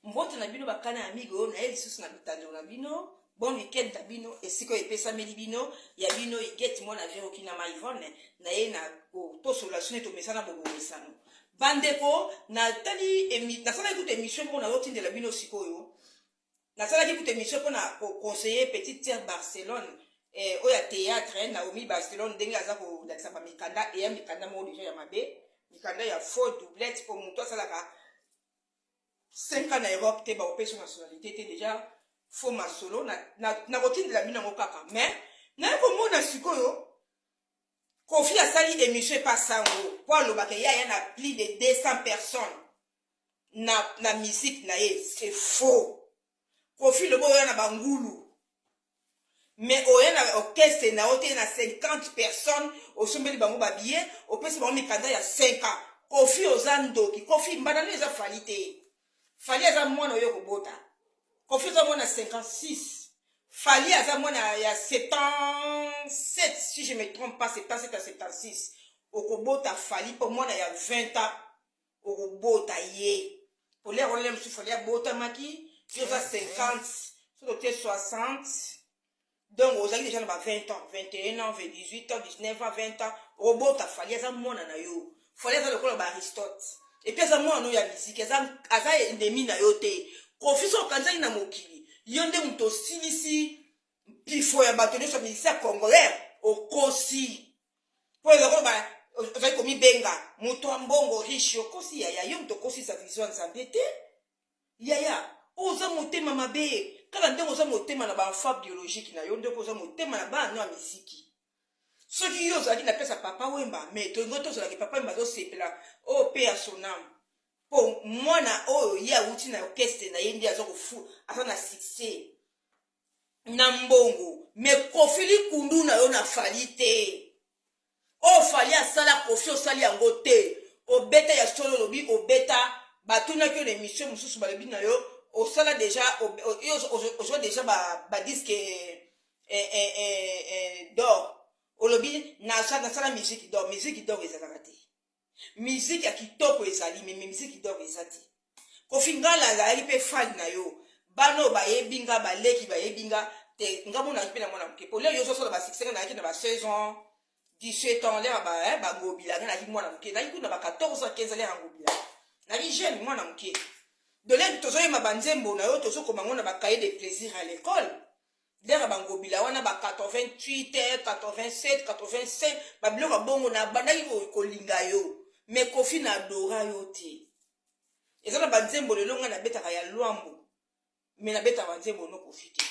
Mbote na bino bakana ya migo na ye lisusu na bitando na bino. Bon week-end na bino esika oyo epesameli bino ya bino Huguette mwana Vero Kina ma Yvonne na ye na tosolola soni tomesana bobomesano. Bandeko natali nasalaki kutu émission moko nazotindela bino sikoyo. Nasalaki kutu émission mpo na koconseiller petite sœur Barcelone oyo ya théâtre Naomi Barcelone ndenge aza kolakisa bamikanda eya mikanda moko deja ya mabe, mikanda ya faux doublette mpo moto asalaka 5 ans na Europe te bakopesa nationalité te, déjà faux masolo nakotindela bino yango kaka. Mais naye komona sikoyo Kofi asali émission epa sango mpo alobaka ye aya na plus de 200 personnes na musique na ye. C'est faux. Kofi lobo oya na bangulu, mais oya na orchestre na yo te na 50 personnes, osombeli bango babillet, opesi bango mikanda ya 5 ans. Kofi oza ndoki. Kofi mbanda no eza Fally te. Fally aza mwana oyo kobota. Kofi oza mwana 56, Fally aza mwana ya 77, si je me trompe pas, 77 à 76. Okobota Fally mpo mwana ya 20 ans okobota ye polere wana mosusu. Fally abotamaki, yo oza 50, soki otie 60, donc ozalaki déjà na ba 20 ans, 21 ans, 18 ans, 19 ans, 20 ans, okobota Fally. Aza mwana na yo. Fally aza lokola baAristote et puis aza mwana oyo ya miziki, aza ennemi na yo te. Kofi, so okanzaki na mokili yo nde moto osilisi mpifo ya bato nyonso ya musicien congolais, okosi. Mpo ezakoloba ozali komibenga moto ya mbongo, riche, okosi yaya. Yo moto okosisa vision ya Nzambe te yaya. Oza motema mabe kaka ndenge oza motema na baenfant biologique na yo, ndenge oza motema na bana no ya miziki. Soki yo ozalaki na pesa Papa Wemba, mais tolingo tozalaki Papa Wemba azosepela oyo mpe ya sonam, mpo mwana oyo ye awuti na orchestre na ye nde aza kofu, aza na succès na mbongo. Mais Kofi, likundu na yo na Fally te. Oyo Fally asala, Kofi osali yango te. Obeta ya solo, olobi obeta, batunaki yo na émission mosusu, balobi na yo osala déjà, ozwa déjà badisque d'or. Olobi nasala musique d'or. Musique d'or ezalaka te. Musique ya kitoko ezali, mais musique d'or eza te. Kofi, ngala azalaki mpe fan na yo. Bana oyo bayebi nga, baleki bayebi nga te. Nga monaki mpe na mwana moke po lelo yo ozosala basuccès. Nga nayaki na ba 16 ans, 17 ans lera bangobila. Nga nayaki mwana moke, nayaki kuna ba 14 ans, 15 ans lera ngobila. Nayaki jeune, mwana moke. Doleki tozoyemba banzembo na yo, tozokoma ngo na bacahier de plaisir à l'école lera bangobila wana ba 88, 87, 85, babiloko ya bongo. Nabandaki kolinga yo, mais Kofi na adora yo te. Eza na banzembo lelo ngai nabetaka ya Lwambo, mais nabetaka banzembo no Kofi te.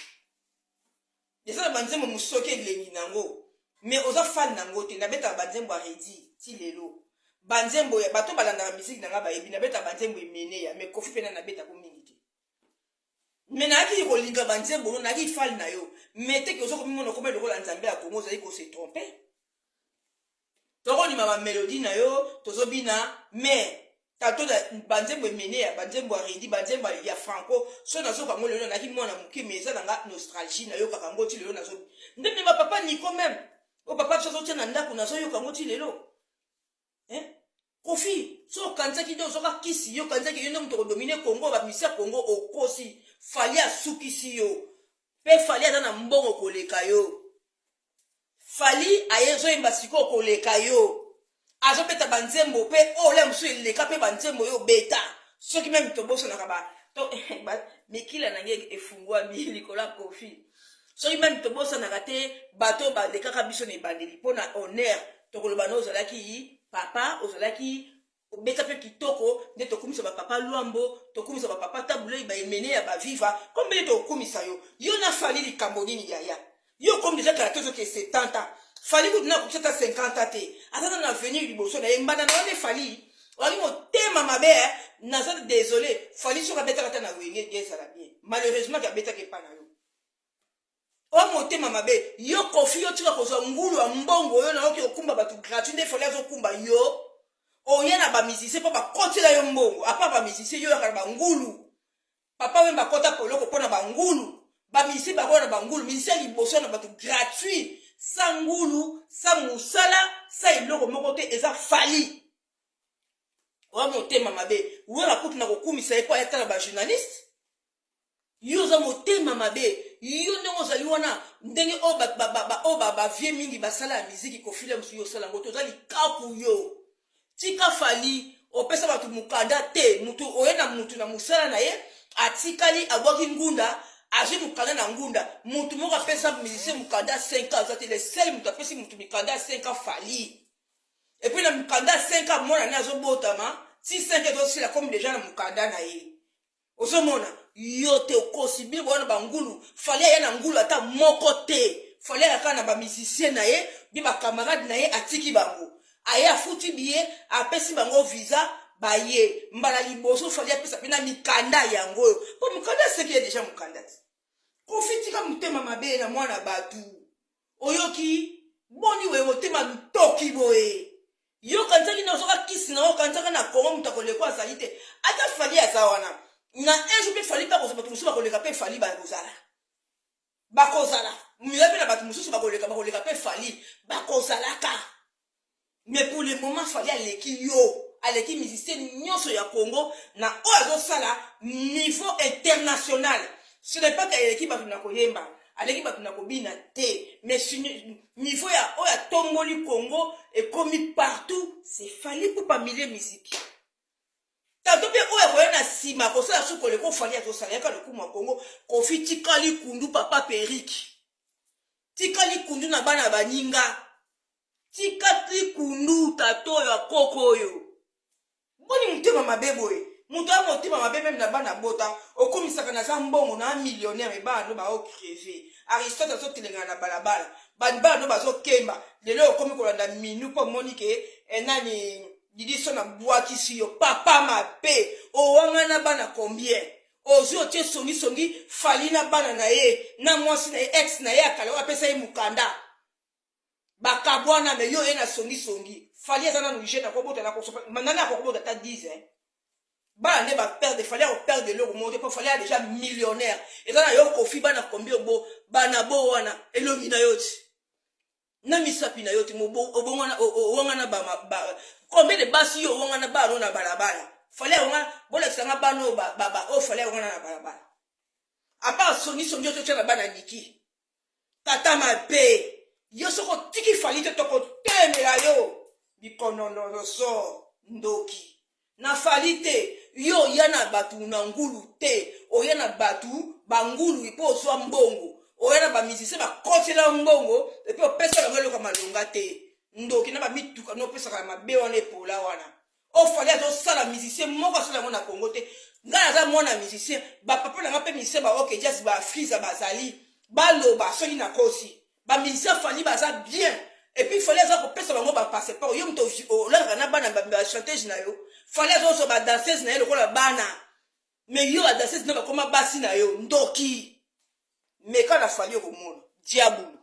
Eza na banzembo mosoki elengi nango, mais oza fan nango te. Nabetaka banzembo ya Redi ti lelo. Banzembo bato balandaka misiki na ngai bayebi nabetaka banzembo Emeneya, mais Kofi mpena nabetako mingi te. Mais nayaki kolinga banzembo no, nayaki fan na yo, mais teke oza komimona okoma lokola Nzambe ya Kongo, ozali kose tromper. Tokondima bamélodie na yo, tozobina, mais tato banzembo Emeneya, banzembo ya Redi, banzembo ya Franco, so nazoka yango lelo. Nayaki mwana moke, mais eza nanga nostalgie, nayokaka yango ti lelo. Nazo nde mpe bapapa Niko même o papa biso azotia na ndako, nazoyoka yango ti lelo. Kofi, so okanisaki nde ozoka kisi, yo okanisaki yo nde moto kodominer Congo, bamisi ya Congo, okosi. Fally asukisi yo mpe Fally aza na mbongo koleka yo. Fally aye ezoyemba sikoyo koleka yo, azobeta banzembo mpe oyo le mosusu eleka mpe banzembo oyo obeta. Soki même tobosanaka mikila na nge efungwami likolo ya Kofi, soki même tobosanaka te bato balekaka biso na ebandeli mpo na honneur, tokoloba na ozalaki papa, ozalaki obeta mpe kitoko nde tokumisa bapapa Lwambo, tokumisa bapapa Tabu Ley, baemene ya baviva kombele. Tokumisa yo, yo na Fally likambo nini yaya? Yo komi déjà kala te, ozoke 70 ans. Fally kutu na akokisa ata 50 ans te, aza na avenir liboso na ye. Mbanda na wana Fally ozalaki motema mabe. Naza désolé. Fally soki abetaka ata na Wenge ezala bien. Malheureusement ke abetaka epa na yo, o motema mabe yo Kofi. Yo tika kozwa ngulu ya mbongo oyo nayoki okumba bato gratuit nde Fally azokumba yo. Oya na bamusicien mpo bakotela yo mbongo. À part bamusicien, yo yaka na bangulu. Papa Wemba akɔta poloko mpo na bangulu. Bamusicien bakoya na bangulu. Musicien liboso na bato gratuit, sa ngulu, sa mosala, sa eloko moko te, eza Fally. Oya motema mabe. Wera kutu na kokumisa ye mpo ayatala ba journaliste. Yo oza motema mabe. Yo ndenge ozali wana ndenge oyo ba, ba, ba, ba, oyo ba, ba vieux mingi basala ya miziki kofila mosusu yo osala yango te oza likaku yo. Tika Fally opesa bato mokanda te mutu oye na mutu na mosala na ye atikali abwaki ngunda azwi mokanda na ngunda mutu moko apesa musicien mokanda 5 ans aza te le seul mutu apesi mutu mikanda 5 ans Fally. Et puis na mokanda 5 ans mwana ne azobotama ti 5 ezosila comme déjà na mokanda na ye. Ozomona yo te okosi bino bowana bangulu Fally aya na ngulu ata moko te. Fally ayaka na ba musicien na ye bi ba camarade na ye atiki bango aye afuti billet apesi bango visa baye mbala liboso Fally apesa pe na mikanda yango oyo po mokanda aseki ye deja mokanda ti Koffi tika motema mabe na mwana batu oyoki boni boye motema ntoki boye yo okanisaki na ozwaka kisi na yo okanisaka na Congo moto akoleka azali te ata Fally aza wana na un jour mpe Fally mpe akozwa bato mosusu bakoleka mpe Fally bakozala bakozala miza mpe na bato mosusu bakoleka bakoleka mpe Fally bakozalaka. Mais pour le moment Fally aleki yo, aleki musicien nyonso ya Congo na oyo azosala niveau international. Ce n'est pas que aleki bato na koyemba, aleki bato na kobina te, mais niveau ya oyo atomboli Congo ekomi partout, c'est Fally Ipupa milieu musique. Tanto mpe oyo akoya na nsima akosala su koleka Fally azosala yaka lokumu ya Congo. Koffi tika likundu papa Periki. Tika likundu na bana baninga. Tika likundu tata oyo akoko oyo. Boni motema mabe boye. Moto ya motema mabe meme na bana bota okomisaka naza mbongo na millionnaire mais bana no bao crever. Aristote azotelengana na balabala. Bana no bazokemba. Lelo okomi kolanda minu mpo omoni ke nani Didi Son abwakisi yo papa mabe. Owangana bana combien? Ozwi otie songi songi Fally na bana na ye na mwasi na ye ex na ye ya kala oyo apesa ye mokanda. Bakabwana me yo ye na songi songi. Fally aza nanu jeune akobota na kosopa nani akobota ata 10 hein. Bana nde ba perdre Fally ako perdre eloko moko te po Fally a déjà millionnaire. Eza na yo Koffi bana combien obo bana bo wana elongi na yo ti. Na misapi na yo ti obongwana owangana ba, ba combien de basi yo owangana bana na balabala. Fally awangana bolakisa nga bana oyo ba, ba, ba oyo Fally awangana na balabala. À part songi songi ozo tia na bana Niki. Tata mabe yo soki otiki Fally te tokotelemela yo bikonononoso ndoki na Fally te yo oya na bato na ngulu te oya na bato bangulu mpo ozwa mbongo oya na bamusicien bakotela mbongo epuis opesa bango eloko ya malonga te ndoki na bamituka no opesaka ya mabe wana epola wana oyo Fally azosala musicien moko asala yango na Congo te. Ngai naza mwana musicien, ba papa na ngai mpe musicien ba OK Jazz ba Afriza bazali baloba soki nakosi. Ba musicien Fally baza bien et puis Fally aza kopesa bango ba passeport. Yo moto olalaka na bana ba chanteuse na yo, Fally azozwa ba danseuse na ye lokola bana, mais yo ba danseuse na bakoma basi na yo. Ndoki meka na Fally okomona diabulu.